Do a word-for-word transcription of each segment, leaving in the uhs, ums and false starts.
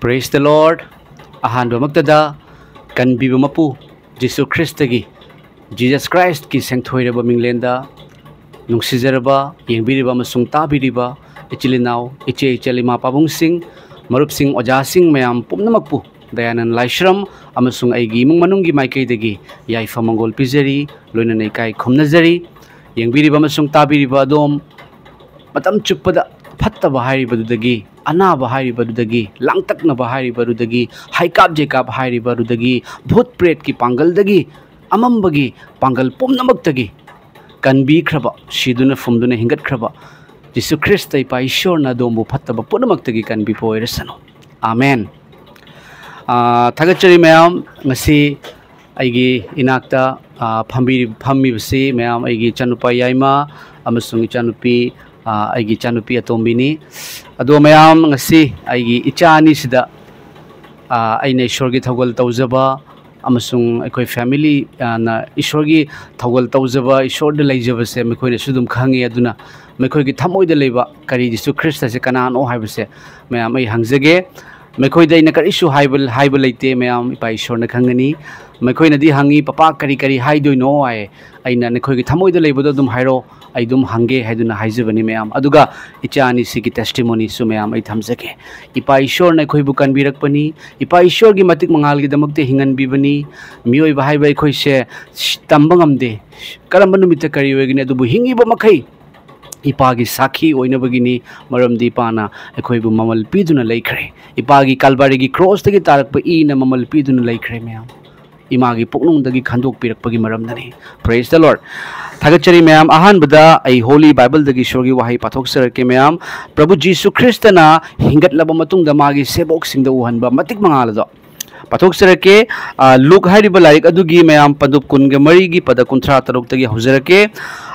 Praise the Lord. ꯑꯍꯥꯟꯕꯃꯛꯇꯗ ꯀꯟꯕꯤꯕ ꯃꯄꯨ ꯖꯤꯁꯨ ꯈ꯭ꯔꯤꯁꯇꯒꯤ, Jesus Christꯀꯤ ꯁꯦꯡꯊꯣꯏꯔꯕ ꯃꯤꯡꯂꯦꯟꯗ ꯅꯨꯡꯁꯤꯖꯔꯕ, ꯌꯦꯡꯕꯤꯔꯤꯕ ꯑꯃꯁꯨꯡ ꯇꯥꯕꯤꯔꯤꯕ ꯏꯆꯤꯜ ꯏꯅꯥꯎ, ꯏꯆꯦ ꯏꯆꯜ, ꯏꯃꯥ ꯄꯥꯕꯨꯡꯁꯤꯡ, ꯃꯔꯨꯞꯁꯤꯡ, ꯑꯣꯖꯥꯁꯤꯡ ꯃꯌꯥꯝ ꯄꯨꯝꯅꯃꯛꯄꯨ ꯗꯌꯥꯅꯟ ꯂꯥꯏꯁ꯭ꯔꯝ ꯑꯃꯁꯨꯡ ꯑꯩꯒꯤ ꯏꯃꯨꯡ ꯃꯅꯨꯡꯒꯤ ꯃꯥꯏꯀꯩꯗꯒꯤ ꯌꯥꯏꯐ ꯃꯪꯒꯣꯜ ꯄꯤꯖꯔꯤ, ꯂꯣꯏꯅꯅ ꯏꯀꯥꯏ ꯈꯨꯝꯅꯖꯔꯤ꯫ ꯌꯦꯡꯕꯤꯔꯤꯕ ꯑꯃꯁꯨꯡ ꯇꯥꯕꯤꯔꯤꯕ ꯑꯗꯣꯝ ꯃꯇꯝ ꯆꯨꯞꯄꯗ ꯐꯠꯇꯕ ꯍꯥꯏꯔꯤꯕꯗꯨꯗꯒꯤ, ꯑꯅꯥꯕ ꯍꯥꯏꯔꯤꯕꯗꯨꯗꯒꯤ, ꯂꯥꯡꯇꯛꯅꯕ ꯍꯥꯏꯔꯤꯕꯗꯨꯗꯒꯤ, ꯍꯩꯀꯥꯞ ꯖꯩꯀꯥꯞ ꯍꯥꯏꯔꯤꯕꯗꯨꯗꯒꯤ, ꯚꯨꯠ ꯄ꯭ꯔꯦꯠꯀꯤ ꯄꯥꯡꯒꯜꯗꯒꯤ, ꯑꯃꯝꯕꯒꯤ ꯄꯥꯡꯒꯜ ꯄꯨꯝꯅꯃꯛꯇꯒꯤ ꯀꯟꯕꯤꯈ꯭ꯔꯕ, ꯁꯤꯗꯨꯅ ꯐꯨꯝꯗꯨꯅ ꯍꯤꯡꯒꯠꯈ꯭ꯔꯕ ꯖꯤꯁꯨ ꯈ꯭ꯔꯤꯁꯇ ꯏꯄꯥ ꯏꯁꯣꯔꯅ ꯑꯗꯣꯝꯕꯨ ꯐꯠꯇꯕ ꯄꯨꯝꯅꯃꯛꯇꯒꯤ ꯀꯟꯕꯤꯕ ꯑꯣꯏꯔꯁꯅꯨ꯫ ꯑꯥꯃꯦꯟ꯫ ꯑꯥ, ꯊꯥꯒꯠꯆꯔꯤ ꯃꯌꯥꯝ꯫ ꯉꯁꯤ ꯑꯩꯒꯤ ꯏꯅꯥꯛꯇ, ꯑꯥ, ꯐꯝꯕꯤ-, ꯐꯝꯃꯤꯕꯁꯤ ꯃꯌꯥꯝ ꯑꯩꯒꯤ ꯏꯆꯥꯅꯨꯄꯥ ꯌꯥꯏꯃ ꯑꯃꯁꯨꯡ ꯏꯆꯥꯅꯨꯄꯤ, ꯑꯥ, ꯑꯩꯒꯤ ꯏꯆꯥꯅꯨꯄꯤ ꯑꯇꯣꯝꯕꯤꯅꯤ꯫ ꯑꯗꯣ ꯃꯌꯥꯝ, ꯉꯁꯤ ꯑꯩꯒꯤ ꯏꯆꯥ ꯑꯅꯤꯁꯤꯗ, ꯑꯥ, ꯑꯩꯅ ꯏꯁꯣꯔꯒꯤ ꯊꯧꯒꯜ ꯇꯧꯖꯕ ꯑꯃꯁꯨꯡ ꯑꯩꯈꯣꯏ family, ꯑꯥ, ꯅ ꯏꯁꯣꯔꯒꯤ ꯊꯧꯒꯜ ꯇꯧꯖꯕ, ꯏꯁꯣꯔꯗ ꯂꯩꯖꯕꯁꯦ ꯃꯈꯣꯏꯅꯁꯨ ꯑꯗꯨꯝ ꯈꯪꯉꯤ꯫ ꯑꯗꯨꯅ ꯃꯈꯣꯏꯒꯤ ꯊꯃꯣꯏꯗ ꯂꯩꯕ ꯀꯔꯤ, ꯖꯤꯁꯨ ꯈ꯭ꯔꯤꯁꯇꯁꯦ ꯀꯅꯥꯅꯣ ꯍꯥꯏꯕꯁꯦ ꯃꯌꯥꯝ ꯑꯩ ꯍꯪꯖꯒꯦ꯫ ꯃꯈꯣꯏꯗ ꯑꯩꯅ ꯀꯔꯤꯁꯨ ꯍꯥꯏꯕ, ꯍꯥꯏꯕ ꯂꯩꯇꯦ ꯃꯌꯥꯝ, ꯏꯄꯥ ꯏꯁꯣꯔꯅ ꯈꯪꯒꯅꯤ꯫ ꯃꯈꯣꯏꯅꯗꯤ ꯍꯪꯉꯤ, "ꯄꯄꯥ, ꯀꯔꯤ ꯀꯔꯤ ꯍꯥꯏꯗꯣꯏꯅꯣ?" ꯍꯥꯏ꯫ ꯑꯩꯅ, "ꯅꯈꯣꯏꯒꯤ ꯊꯃꯣꯏꯗ ꯂꯩꯕꯗꯣ ꯑꯗꯨꯝ ꯍꯥꯏꯔꯣ, ꯑꯩ ꯑꯗꯨꯝ ꯍꯪꯒꯦ" ꯍꯥꯏꯗꯨꯅ ꯍꯥꯏꯖꯕꯅꯤ ꯃꯌꯥꯝ꯫ ꯑꯗꯨꯒ ꯏꯆꯥ ꯑꯅꯤꯁꯤꯒꯤ testimonyꯁꯨ ꯃꯌꯥꯝ ꯑꯩ ꯊꯝꯖꯒꯦ꯫ ꯏꯄꯥ ꯏꯁꯣꯔꯅ ꯑꯩꯈꯣꯏꯕꯨ ꯀꯟꯕꯤꯔꯛꯄꯅꯤ꯫ ꯏꯄꯥ ꯏꯁꯣꯔꯒꯤ ꯃꯇꯤꯛ ꯃꯉꯥꯜꯒꯤꯗꯃꯛꯇ ꯍꯤꯡꯍꯟꯕꯤꯕꯅꯤ꯫ ꯃꯤꯑꯣꯏꯕ ꯍꯥꯏꯕ ꯑꯩꯈꯣꯏꯁꯦ ꯇꯝꯕ ꯉꯝꯗꯦ, ꯀꯔꯝꯕ ꯅꯨꯃꯤꯠꯇ ꯀꯔꯤ ꯑꯣꯏꯒꯅꯤ, ꯑꯗꯨꯕꯨ ꯍꯤꯡꯉꯤꯕ ꯃꯈꯩ ꯏꯄꯥꯒꯤ ꯁꯥꯈꯤ ꯑꯣꯏꯅꯕꯒꯤꯅꯤ, ꯃꯔꯝꯗꯤ ꯏꯄꯥꯅ ꯑꯩꯈꯣꯏꯕꯨ ꯃꯃꯜ ꯄꯤꯗꯨꯅ ꯂꯩꯈ꯭ꯔꯦ꯫ ꯏꯄꯥꯒꯤ ꯀꯜꯕꯥꯔꯤꯒꯤ crossꯇꯒꯤ ꯇꯥꯔꯛꯄ ꯏꯅ ꯃꯃꯜ ꯄꯤꯗꯨꯅ ꯂꯩꯈ꯭ꯔꯦ ꯃꯌꯥꯝ꯫ ꯏꯃꯥꯒꯤ ꯄꯨꯛꯅꯨꯡꯗꯒꯤ ꯈꯟꯗꯣꯛꯄꯤꯔꯛꯄꯒꯤ ꯃꯔꯝꯗꯅꯤ꯫ Praise the Lord꯫ ꯊꯥꯒꯠꯆꯔꯤ ꯃꯌꯥꯝ꯫ ꯑꯍꯥꯟꯕꯗ ꯑꯩ Holy Bibleꯗꯒꯤ ꯏꯁꯣꯔꯒꯤ ꯋꯥꯍꯩ ꯄꯥꯊꯣꯛꯆꯔꯛꯀꯦ ꯃꯌꯥꯝ꯫ ꯄ꯭ꯔꯚꯨ ꯖꯤꯁꯨ ꯈ꯭ꯔꯤꯁꯇꯅ ꯍꯤꯡꯒꯠꯂꯕ ꯃꯇꯨꯡꯗ ꯃꯥꯒꯤ ꯁꯦꯕꯣꯛꯁꯤꯡꯗ ꯎꯍꯟꯕ ꯃꯇꯤꯛ ꯃꯉꯥꯜ ꯑꯗꯣ ꯄꯥꯊꯣꯛꯆꯔꯛꯀꯦ꯫ ꯑ, ꯂꯨꯛ ꯍꯥꯏꯔꯤꯕ ꯂꯥꯏꯔꯤꯛ ꯑꯗꯨꯒꯤ ꯃꯌꯥꯝ ꯄꯟꯗꯨꯞ ꯀꯨꯟꯒ ꯃꯔꯤꯒꯤ ꯄꯗ ꯀꯨꯟꯊ꯭ꯔꯥ ꯇꯔꯨꯛꯇꯒꯤ ꯍꯧꯖꯔꯛꯀꯦ꯫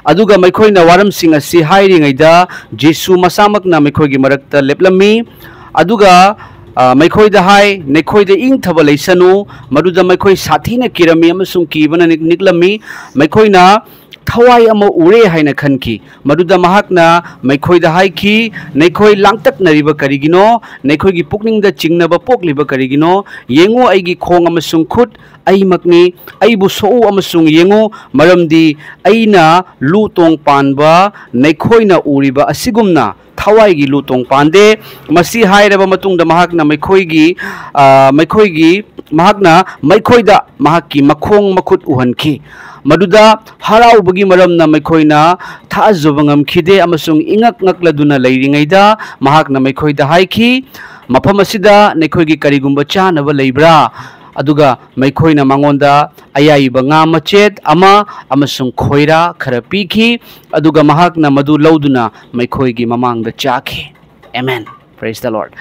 ꯑꯗꯨꯒ ꯃꯈꯣꯏꯅ ꯋꯥꯔꯝꯁꯤꯡ ꯑꯁꯤ ꯍꯥꯏꯔꯤꯉꯩꯗ ꯖꯤꯁꯨ ꯃꯁꯥꯃꯛꯅ ꯃꯈꯣꯏꯒꯤ ꯃꯔꯛꯇ ꯂꯦꯞꯂꯝꯃꯤ꯫ ꯑꯗꯨꯒ, ꯑ, ꯃꯈꯣꯏꯗ ꯍꯥꯏ, "ꯅꯈꯣꯏꯗ ꯏꯪꯊꯕ ꯂꯩꯁꯅꯨ꯫" ꯃꯗꯨꯗ ꯃꯈꯣꯏ ꯁꯥꯊꯤꯅ ꯀꯤꯔꯝꯃꯤ ꯑꯃꯁꯨꯡ ꯀꯤꯕꯅ ꯅꯤꯛ-, ꯅꯤꯛꯂꯝꯃꯤ꯫ ꯃꯈꯣꯏꯅ ꯊꯋꯥꯏ ꯑꯃ ꯎꯔꯦ ꯍꯥꯏꯅ ꯈꯟꯈꯤ꯫ ꯃꯗꯨꯗ ꯃꯍꯥꯛꯅ ꯃꯩꯈꯣꯏꯗ ꯍꯥꯏꯈꯤ, "ꯅꯈꯣꯏ ꯂꯥꯡꯇꯛꯅꯔꯤꯕ ꯀꯔꯤꯒꯤꯅꯣ? ꯅꯈꯣꯏꯒꯤ ꯄꯨꯛꯅꯤꯡꯗ ꯆꯤꯡꯅꯕ ꯄꯣꯛꯂꯤꯕ ꯀꯔꯤꯒꯤꯅꯣ? ꯌꯦꯡꯉꯨ, ꯑꯩꯒꯤ ꯈꯣꯡ ꯑꯃꯁꯨꯡ ꯈꯨꯠ, ꯑꯩꯃꯛꯅꯤ꯫ ꯑꯩꯕꯨ ꯁꯣꯛꯎ ꯑꯃꯁꯨꯡ ꯌꯦꯡꯉꯨ, ꯃꯔꯝꯗꯤ ꯑꯩꯅ ꯂꯨ ꯇꯣꯡ ꯄꯥꯟꯕ ꯅꯈꯣꯏꯅ ꯎꯔꯤꯕ ꯑꯁꯤꯒꯨꯝꯅ ꯊꯋꯥꯏꯒꯤ ꯂꯨ ꯇꯣꯡ ꯄꯥꯟꯗꯦ"꯫ ꯃꯁꯤ ꯍꯥꯏꯔꯕ ꯃꯇꯨꯡꯗ ꯃꯍꯥꯛꯅ ꯃꯈꯣꯏꯒꯤ, ꯑ, ꯃꯈꯣꯏꯒꯤ, ꯃꯍꯥꯛꯅ ꯃꯈꯣꯏꯗ ꯃꯍꯥꯛꯀꯤ ꯃꯈꯣꯡ ꯃꯈꯨꯠ ꯎꯍꯟꯈꯤ꯫ ꯃꯗꯨꯗ ꯍꯔꯥꯎꯕꯒꯤ ꯃꯔꯝꯅ ꯃꯈꯣꯏꯅ ꯊꯥꯖꯕ ꯉꯝꯈꯤꯗꯦ, ꯑꯃꯁꯨꯡ ꯏꯉꯛ ꯉꯛꯂꯗꯨꯅ ꯂꯩꯔꯤꯉꯩꯗ ꯃꯍꯥꯛꯅ ꯃꯈꯣꯏꯗ ꯍꯥꯏꯈꯤ, "ꯃꯐꯝ ꯑꯁꯤꯗ ꯅꯈꯣꯏꯒꯤ ꯀꯔꯤꯒꯨꯝꯕ ꯆꯥꯅꯕ ꯂꯩꯕ꯭ꯔꯥ?" ꯑꯗꯨꯒ ꯃꯈꯣꯏꯅ ꯃꯉꯣꯟꯗ ꯑꯌꯥꯏꯕ ꯉꯥ ꯃꯆꯦꯠ ꯑꯃ ꯑꯃꯁꯨꯡ ꯈꯣꯏꯔꯥ ꯈꯔ ꯄꯤꯈꯤ, ꯑꯗꯨꯒ ꯃꯍꯥꯛꯅ ꯃꯗꯨ ꯂꯧꯗꯨꯅ ꯃꯈꯣꯏꯒꯤ ꯃꯃꯥꯡꯗ ꯆꯥꯈꯤ꯫ Amen. Praise the Lord.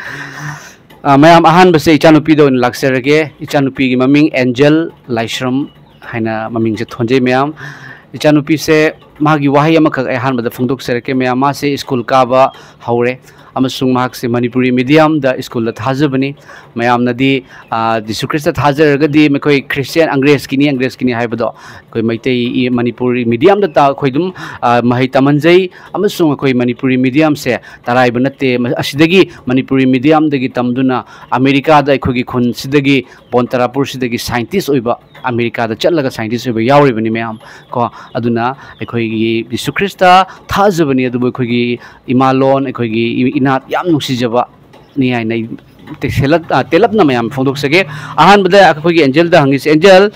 ꯑ, ꯃꯌꯥꯝ, ꯑꯍꯥꯟꯕꯁꯦ ꯏꯆꯥꯅꯨꯄꯤꯗ ꯑꯣꯏꯅ ꯂꯥꯛꯆꯔꯒꯦ꯫ ꯏꯆꯥꯅꯨꯄꯤꯒꯤ ꯃꯃꯤꯡ ꯑꯦꯟꯖꯦꯜ ꯂꯥꯏꯁ꯭ꯔꯝ ꯍꯥꯏꯅ ꯃꯃꯤꯡꯁꯦ ꯊꯣꯟꯖꯩ, ꯃꯌꯥꯝ꯫ ꯏꯆꯥꯅꯨꯄꯤꯁꯦ, ꯃꯥꯒꯤ ꯋꯥꯍꯩ ꯑꯃꯈꯛ ꯑꯩ ꯑꯍꯥꯟꯕꯗ ꯐꯣꯡꯗꯣꯛꯆꯔꯛꯀꯦ, ꯃꯌꯥꯝ꯫ ꯃꯥꯁꯦ ꯁ꯭ꯀꯨꯜ ꯀꯥꯕ ꯍꯧꯔꯦ, ꯑꯃꯁꯨꯡ ꯃꯍꯥꯛꯁꯦ ꯃꯅꯤꯄꯨꯔꯤ ꯃꯤꯗꯤꯌꯝꯗ ꯁ꯭ꯀꯨꯜꯗ ꯊꯥꯖꯕꯅꯤ꯫ ꯃꯌꯥꯝꯅꯗꯤ, ꯑ, ꯖꯤꯁꯨ ꯈ꯭ꯔꯤꯁꯇ ꯊꯥꯖꯔꯒꯗꯤ ꯃꯈꯣꯏ ꯈ꯭ꯔꯤꯁꯇꯤꯌꯥꯟ, ꯑꯪꯒ꯭ꯔꯦꯖꯀꯤꯅꯤ, ꯑꯪꯒ꯭ꯔꯦꯖꯀꯤꯅꯤ ꯍꯥꯏꯕꯗꯣ꯫ ꯑꯩꯈꯣꯏ ꯃꯩꯇꯩ, ꯃꯅꯤꯄꯨꯔꯤ ꯃꯤꯗꯤꯌꯝꯗ ꯇ-, ꯑꯩꯈꯣꯏ ꯑꯗꯨꯝ, ꯑ, ꯃꯍꯩ ꯇꯝꯍꯟꯖꯩ, ꯑꯃꯁꯨꯡ ꯑꯩꯈꯣꯏ ꯃꯅꯤꯄꯨꯔꯤ ꯃꯤꯗꯤꯌꯝꯁꯦ ꯇꯔꯥꯏꯕ ꯅꯠꯇꯦ꯫ ꯃ-, ꯑꯁꯤꯗꯒꯤ, ꯃꯅꯤꯄꯨꯔꯤ ꯃꯤꯗꯤꯌꯝꯗꯒꯤ ꯇꯝꯗꯨꯅ ꯑꯃꯦꯔꯤꯀꯥꯗ ꯑꯩꯈꯣꯏꯒꯤ ꯈꯨꯟꯁꯤꯗꯒꯤ, ꯕꯣꯟꯇꯔꯥꯄꯨꯔꯁꯤꯗꯒꯤ ꯁꯥꯏꯟꯇꯤꯁ ꯑꯣꯏꯕ, ꯑꯃꯦꯔꯤꯀꯥꯗ ꯆꯠꯂꯒ ꯁꯥꯏꯟꯇꯤꯁ ꯑꯣꯏꯕ ꯌꯥꯎꯔꯤꯕꯅꯤ, ꯃꯌꯥꯝ, ꯀꯣ꯫ ꯑꯗꯨꯅ ꯑꯩꯈꯣꯏꯒꯤ ꯖꯤꯁꯨ ꯈ꯭ꯔꯤꯁꯇ ꯊꯥꯖꯕꯅꯤ, ꯑꯗꯨꯕꯨ ꯑꯩꯈꯣꯏꯒꯤ ꯏꯃꯥꯂꯣꯟ, ꯑꯩꯈꯣꯏꯒꯤ ꯏ-, ꯏꯅꯥꯠ ꯌꯥꯝ ꯅꯨꯡꯁꯤꯖꯕꯅꯤ ꯍꯥꯏꯅ ꯑꯩ ꯇꯦꯛꯁꯦꯂꯞ-, ꯑ, ꯇꯦꯜꯂꯞꯅ ꯃꯌꯥꯝ ꯐꯣꯡꯗꯣꯛꯆꯒꯦ꯫ ꯑꯍꯥꯟꯕꯗ ꯑꯩꯈꯣꯏꯒꯤ ꯑꯦꯟꯖꯦꯜꯗ ꯍꯪꯉꯤꯁꯦ, ꯑꯦꯟꯖꯦꯜ,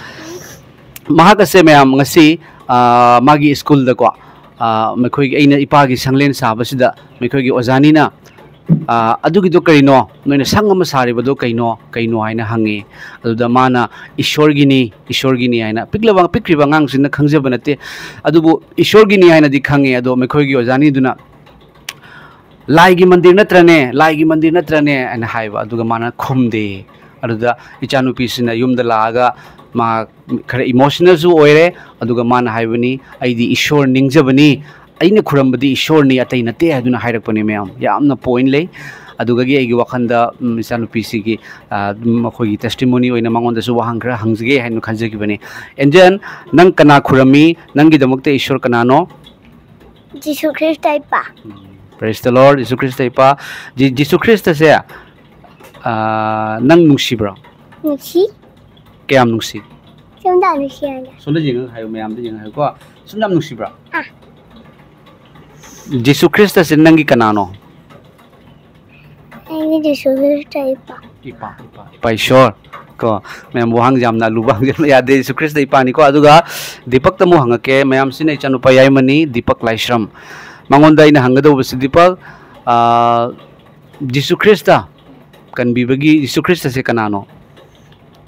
ꯃꯍꯥꯛ ꯑꯁꯦ, ꯃꯌꯥꯝ, ꯉꯁꯤ, ꯑ, ꯃꯥꯒꯤ ꯁ꯭ꯀꯨꯜꯗꯀꯣ, ꯑ, ꯃꯈꯣꯏꯒꯤ, ꯑꯩꯅ ꯏꯄꯥꯒꯤ ꯁꯪꯂꯦꯟ ꯁꯥꯕꯁꯤꯗ ꯃꯈꯣꯏꯒꯤ ꯑꯣꯖꯥꯅꯤꯅ, "ꯑ, ꯑꯗꯨꯒꯤꯗꯣ ꯀꯔꯤꯅꯣ? ꯅꯣꯏꯅ ꯁꯪ ꯑꯃ ꯁꯥꯔꯤꯕꯗꯣ ꯀꯩꯅꯣ, ꯀꯩꯅꯣ?" ꯍꯥꯏꯅ ꯍꯪꯉꯤ꯫ ꯑꯗꯨꯗ ꯃꯥꯅ, "ꯏꯁꯣꯔꯒꯤꯅꯤ, ꯏꯁꯣꯔꯒꯤꯅꯤ" ꯍꯥꯏꯅ꯫ ꯄꯤꯛꯂꯕ, ꯄꯤꯛꯈ꯭ꯔꯤꯕ ꯑꯉꯥꯡꯁꯤꯡꯅ ꯈꯪꯖꯕ ꯅꯠꯇꯦ꯫ ꯑꯗꯨꯕꯨ ꯏꯁꯣꯔꯒꯤꯅꯤ ꯍꯥꯏꯅꯗꯤ ꯈꯪꯉꯤ꯫ ꯑꯗꯣ ꯃꯈꯣꯏꯒꯤ ꯑꯣꯖꯥꯅꯤꯗꯨꯅ, "ꯂꯥꯏꯒꯤ ꯃꯟꯗꯤꯔ ꯅꯠꯇ꯭ꯔꯅꯦ? ꯂꯥꯏꯒꯤ ꯃꯟꯗꯤꯔ ꯅꯠꯇ꯭ꯔꯅꯦ?" ꯍꯥꯏꯅ ꯍꯥꯏꯕ꯫ ꯑꯗꯨꯒ ꯃꯥꯅ ꯈꯨꯝꯗꯦ꯫ ꯑꯗꯨꯗ ꯏꯆꯥꯅꯨꯄꯤꯁꯤꯅ ꯌꯨꯝꯗ ꯂꯥꯛꯑꯒ ꯃꯥ ꯈꯔ ꯏꯃꯣꯁꯅꯦꯜꯁꯨ ꯑꯣꯏꯔꯦ꯫ ꯑꯗꯨꯒ ꯃꯥꯅ ꯍꯥꯏꯕꯅꯤ, "ꯑꯩꯗꯤ ꯏꯁꯣꯔ ꯅꯤꯡꯖꯕꯅꯤ, ꯑꯩꯅ ꯈꯨꯔꯝꯕꯗꯤ ꯏꯁꯣꯔꯅꯤ, ꯑꯇꯩ ꯅꯠꯇꯦ" ꯍꯥꯏꯗꯨꯅ ꯍꯥꯏꯔꯛꯄꯅꯤ, ꯃꯌꯥꯝ꯫ ꯌꯥꯝꯅ ꯄꯣꯏꯟ ꯂꯩ꯫ ꯑꯗꯨꯗꯒꯤ ꯑꯩꯒꯤ ꯋꯥꯈꯜꯗ, ꯎꯝ, ꯏꯆꯥꯅꯨꯄꯤꯁꯤꯒꯤ, ꯑ, ꯎꯝ, ꯑꯩꯈꯣꯏꯒꯤ testimony ꯑꯣꯏꯅ ꯃꯉꯣꯟꯗꯁꯨ ꯋꯥꯍꯪ ꯈꯔ ꯍꯪꯖꯒꯦ ꯍꯥꯏꯅ ꯈꯟꯖꯈꯤꯕꯅꯤ꯫ ꯑꯦꯟꯖꯦꯜ, ꯅꯪ ꯀꯅꯥ ꯈꯨꯔꯝꯃꯤ? ꯅꯪꯒꯤꯗꯃꯛꯇ ꯏꯁꯣꯔ ꯀꯅꯥꯅꯣ? ꯖꯤꯁꯨ ꯈ꯭ꯔꯤꯁꯇ ꯏꯄꯥ꯫ Praise the Lord, Jesus Christ ꯏꯄꯥ꯫ ꯖꯤ-, ꯖꯤꯁꯨ ꯈ꯭ꯔꯤꯁꯇꯁꯦ, ꯑ, ꯅꯪ ꯅꯨꯡꯁꯤꯕ꯭ꯔꯣ? ꯅꯨꯡꯁꯤ꯫ ꯀꯌꯥꯝ ꯅꯨꯡꯁꯤ? ꯁꯨꯝꯗ ꯅꯨꯡꯁꯤ ꯍꯥꯏꯅ꯫ ꯁꯣꯝꯗ ꯌꯦꯡꯉꯒ ꯍꯥꯏꯌꯨ, ꯃꯌꯥꯝꯗ ꯌꯦꯡꯉꯒ ꯍꯥꯏꯌꯨꯀꯣ꯫ ꯁꯨꯝ ꯌꯥꯝ ꯅꯨꯡꯁꯤꯕ꯭ꯔꯥ? ꯑꯥ꯫ ꯖꯤꯁꯨ ꯈ꯭ꯔꯤꯁꯇꯁꯦ ꯅꯪꯒꯤ ꯀꯅꯥꯅꯣ? ꯑꯩꯒꯤ ꯖꯤꯁꯨ ꯈ꯭ꯔꯤꯁꯇ ꯏꯄꯥ꯫ ꯏꯄꯥ, ꯏꯄꯥ, ꯏꯄꯥ ꯏꯁꯣꯔ꯫ ꯀꯣ, ꯃꯌꯥꯝ ꯋꯥꯍꯪꯁꯦ ꯌꯥꯝꯅ ꯑꯂꯨꯕ ꯍꯪꯖꯤꯟꯕ ꯌꯥꯗꯦ꯫ Jesus Christ ꯏꯄꯥꯅꯤꯀꯣ꯫ ꯑꯗꯨꯒ ꯗꯤꯄꯛꯇ ꯑꯃꯨꯛ ꯍꯪꯉꯛꯀꯦ꯫ ꯃꯌꯥꯝꯁꯤꯅ ꯏꯆꯥꯅꯨꯄꯥ ꯌꯥꯏꯃꯅꯤ, ꯗꯤꯄꯛ ꯂꯥꯏꯁ꯭ꯔꯝ꯫ ꯃꯉꯣꯟꯗ ꯑꯩꯅ ꯍꯪꯒꯗꯧꯕꯁꯤ, ꯗꯤꯄꯛ, ꯑꯥ, ꯖꯤꯁꯨ ꯈ꯭ꯔꯤꯁꯇ ꯀꯟꯕꯤꯕꯒꯤ, ꯖꯤꯁꯨ ꯈ꯭ꯔꯤꯁꯇꯁꯦ ꯀꯅꯥꯅꯣ?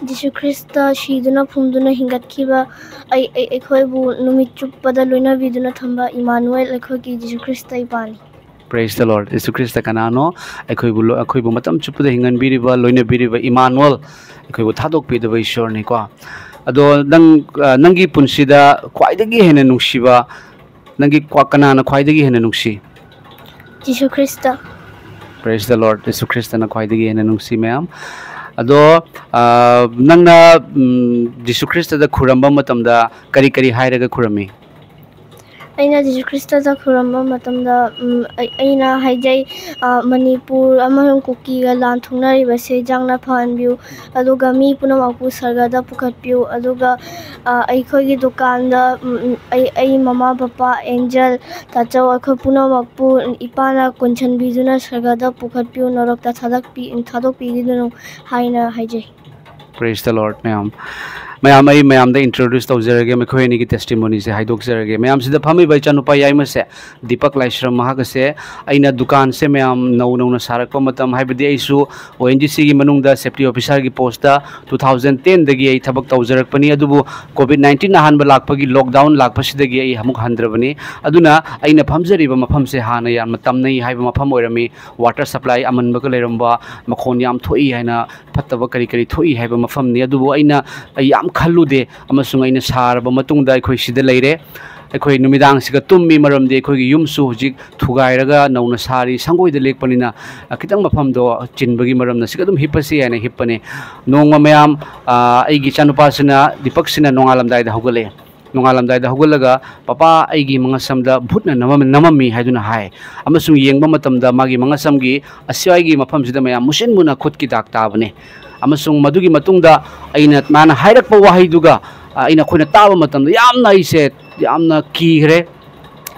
ꯖꯤꯁꯨ ꯈ꯭ꯔꯤꯁꯇ ꯁꯤꯗꯨꯅ ꯐꯨꯝꯗꯨꯅ ꯍꯤꯡꯒꯠꯈꯤꯕ, ꯑꯩ-, ꯑꯩ-, ꯑꯩꯈꯣꯏꯕꯨ ꯅꯨꯃꯤꯠ ꯆꯨꯞꯄꯗ ꯂꯣꯏꯅꯕꯤꯗꯨꯅ ꯊꯝꯕ ꯏꯃꯥꯅꯨꯑꯦꯜ, ꯑꯩꯈꯣꯏꯒꯤ ꯖꯤꯁꯨ ꯈ꯭ꯔꯤꯁꯇ ꯏꯄꯥꯅꯤ꯫ Praise the Lord. Jesus Christ ꯀꯅꯥꯅꯣ? ꯑꯩꯈꯣꯏꯕꯨ ꯂꯣ-, ꯑꯩꯈꯣꯏꯕꯨ ꯃꯇꯝ ꯆꯨꯞꯄꯗ ꯍꯤꯡꯍꯟꯕꯤꯔꯤꯕ, ꯂꯣꯏꯅꯕꯤꯔꯤꯕ ꯏꯃꯥꯅꯨꯑꯦꯜ, ꯑꯩꯈꯣꯏꯕꯨ ꯊꯥꯗꯣꯛꯄꯤꯗꯕ ꯏꯁꯣꯔꯅꯤꯀꯣ꯫ ꯑꯗꯣ ꯅꯪ, ꯑ, ꯅꯪꯒꯤ ꯄꯨꯟꯁꯤꯗ ꯈ꯭ꯋꯥꯏꯗꯒꯤ ꯍꯦꯟꯅ ꯅꯨꯡꯁꯤꯕ, ꯅꯪꯒꯤ ꯀ꯭ꯋꯥ-, ꯀꯅꯥꯅ ꯈ꯭ꯋꯥꯏꯗꯒꯤ ꯍꯦꯟꯅ ꯅꯨꯡꯁꯤ? Jesus Christ. Praise the Lord. ꯖꯤꯁꯨ ꯈ꯭ꯔꯤꯁꯇꯅ ꯈ꯭ꯋꯥꯏꯗꯒꯤ ꯍꯦꯟꯅ ꯅꯨꯡꯁꯤ, ꯃꯌꯥꯝ꯫ ꯑꯗꯣ, ꯑ, ꯅꯪꯅ, ꯎꯝ, ꯖꯤꯁꯨ ꯈ꯭ꯔꯤꯁꯇꯗ ꯈꯨꯔꯝꯕ ꯃꯇꯝꯗ ꯀꯔꯤ ꯀꯔꯤ ꯍꯥꯏꯔꯒ ꯈꯨꯔꯝꯃꯤ? ꯑꯩꯅ ꯖꯤꯁꯨ ꯈ꯭ꯔꯤꯁꯇꯗ ꯈꯨꯔꯨꯝꯕ ꯃꯇꯝꯗ, ꯎꯝ, ꯑꯩ-, ꯑꯩꯅ ꯍꯥꯏꯖꯩ, ꯑ, "ꯃꯅꯤꯄꯨꯔ ꯑꯃꯁꯨꯡ ꯀꯨꯀꯤꯒ ꯂꯥꯟ ꯊꯣꯛꯅꯔꯤꯕꯁꯦ ꯌꯥꯡꯅ ꯐꯍꯟꯕꯤꯌꯨ, ꯑꯗꯨꯒ ꯃꯤ ꯄꯨꯝꯅꯃꯛꯄꯨ ꯁꯔꯒꯗ ꯄꯨꯈꯠꯄꯤꯌꯨ", ꯑꯗꯨꯒ, ꯑ, ꯑꯩꯈꯣꯏꯒꯤ ꯗꯨꯀꯥꯟꯗ, ꯎꯝ, ꯎꯝ, ꯑꯩ, ꯑꯩ ꯃꯃꯥ, ꯕꯄꯥ, ꯑꯦꯟꯖꯦꯜ, ꯇꯥꯆꯧ, ꯑꯩꯈꯣꯏ ꯄꯨꯝꯅꯃꯛꯄꯨ ꯏꯄꯥꯅ ꯀꯣꯟꯁꯤꯟꯕꯤꯗꯨꯅ ꯁꯔꯒꯗ ꯄꯨꯈꯠꯄꯤꯌꯨ, ꯅꯔꯛꯇ ꯊꯥꯗꯣꯛꯄꯤ-, ꯊꯥꯗꯣꯛꯄꯤꯈꯤꯒꯅꯨ ꯍꯥꯏꯅ ꯍꯥꯏꯖꯩ꯫ Praise the Lord, ꯃꯌꯥꯝ꯫ ꯃꯌꯥꯝ, ꯑꯩ ꯃꯌꯥꯝꯗ introduce ꯇꯧꯖꯔꯒꯦ, ꯃꯈꯣꯏ ꯑꯅꯤꯒꯤ testimonyꯁꯦ ꯍꯥꯏꯗꯣꯛꯆꯔꯒꯦ꯫ ꯃꯌꯥꯝꯁꯤꯗ ꯐꯝꯃꯤꯕ ꯏꯆꯥꯅꯨꯄꯥ ꯌꯥꯏꯃꯁꯦ, ꯗꯤꯄꯛ ꯂꯥꯏꯁ꯭ꯔꯝ, ꯃꯍꯥꯛ ꯑꯁꯦ ꯑꯩꯅ ꯗꯨꯀꯥꯟꯁꯦ ꯃꯌꯥꯝ ꯅꯧ ꯅꯧꯅ ꯁꯥꯔꯛꯄ ꯃꯇꯝ, ꯍꯥꯏꯕꯗꯤ ꯑꯩꯁꯨ ꯑꯣ ꯑꯦꯟ ꯖꯤ ꯁꯤꯒꯤ ꯃꯅꯨꯡꯗ safety officerꯒꯤ postꯇ two thousand tenꯗꯒꯤ ꯑꯩ ꯊꯕꯛ ꯇꯧꯖꯔꯛꯄꯅꯤ, ꯑꯗꯨꯕꯨ COVID nineteen ꯑꯍꯥꯟꯕ ꯂꯥꯛꯄꯒꯤ, lockdown ꯂꯥꯛꯄꯁꯤꯗꯒꯤ ꯑꯩ ꯑꯃꯨꯛ ꯍꯟꯗ꯭ꯔꯕꯅꯤ꯫ ꯑꯗꯨꯅ ꯑꯩꯅ ꯐꯝꯖꯔꯤꯕ ꯃꯐꯝꯁꯦ ꯍꯥꯟꯅ ꯌꯥꯝꯅ ꯇꯝꯅꯩ ꯍꯥꯏꯕ ꯃꯐꯝ ꯑꯣꯏꯔꯝꯃꯤ, water supply ꯑꯃꯟꯕꯒ ꯂꯩꯔꯝꯕ, ꯃꯈꯣꯟ ꯌꯥꯝ ꯊꯣꯛꯏ ꯍꯥꯏꯅ ꯐꯠꯇꯕ ꯀꯔꯤ ꯀꯔꯤ ꯊꯣꯛꯏ ꯍꯥꯏꯕ ꯃꯐꯝꯅꯤ꯫ ꯑꯗꯨꯕꯨ ꯑꯩꯅ, ꯑꯩ ꯌꯥꯝ ꯈꯜꯂꯨꯗꯦ, ꯑꯃꯁꯨꯡ ꯑꯩꯅ ꯁꯥꯔꯕ ꯃꯇꯨꯡꯗ ꯑꯩꯈꯣꯏ ꯁꯤꯗ ꯂꯩꯔꯦ꯫ ꯑꯩꯈꯣꯏ ꯅꯨꯃꯤꯗꯥꯡꯁꯤꯒ ꯇꯨꯝꯃꯤ, ꯃꯔꯝꯗꯤ ꯑꯩꯈꯣꯏꯒꯤ ꯌꯨꯝꯁꯨ ꯍꯧꯖꯤꯛ ꯊꯨꯒꯥꯏꯔꯒ ꯅꯧꯅ ꯁꯥꯔꯤ, ꯁꯪꯒꯣꯏꯗ ꯂꯦꯛꯄꯅꯤꯅ, ꯑ, ꯈꯤꯇꯪ ꯃꯐꯝꯗꯣ ꯆꯤꯟꯕꯒꯤ ꯃꯔꯝꯅ ꯁꯤꯒ ꯑꯗꯨꯝ ꯍꯤꯞꯄꯁꯤ ꯍꯥꯏꯅ ꯍꯤꯞꯄꯅꯤ꯫ ꯅꯣꯡꯃ ꯃꯌꯥꯝ, ꯑ, ꯑꯩꯒꯤ ꯏꯆꯥꯅꯨꯄꯥꯁꯤꯅ, ꯗꯤꯄꯛꯁꯤꯅ ꯅꯣꯡꯉꯥꯜꯂꯝꯗꯥꯏꯗ ꯍꯧꯒꯠꯂꯛꯑꯦ꯫ ꯅꯣꯡꯉꯥꯜꯂꯝꯗꯥꯏꯗ ꯍꯧꯒꯠꯂꯒ, "ꯄꯄꯥ, ꯑꯩꯒꯤ ꯃꯉꯛꯁꯝꯗ ꯚꯨꯠꯅ ꯅꯝꯃꯝ-, ꯅꯝꯃꯝꯃꯤ" ꯍꯥꯏꯗꯨꯅ ꯍꯥꯏ꯫ ꯑꯃꯁꯨꯡ ꯌꯦꯡꯕ ꯃꯇꯝꯗ ꯃꯥꯒꯤ ꯃꯉꯛꯁꯝꯒꯤ ꯑꯁ꯭ꯋꯥꯏꯒꯤ ꯃꯐꯝꯁꯤꯗ ꯃꯌꯥꯝ ꯃꯨꯁꯤꯟ ꯃꯨꯅ ꯈꯨꯠꯀꯤ ꯗꯥꯛ ꯇꯥꯕꯅꯤ꯫ ꯑꯃꯁꯨꯡ ꯃꯗꯨꯒꯤ ꯃꯇꯨꯡꯗ ꯑꯩꯅ, ꯃꯥꯅ ꯍꯥꯏꯔꯛꯄ ꯋꯥꯍꯩꯗꯨꯒ, ꯑ, ꯑꯩꯅ, ꯑꯩꯈꯣꯏꯅ ꯇꯥꯕ ꯃꯇꯝꯗ ꯌꯥꯝꯅ ꯑꯩꯁꯦ ꯌꯥꯝꯅ ꯀꯤꯈ꯭ꯔꯦ꯫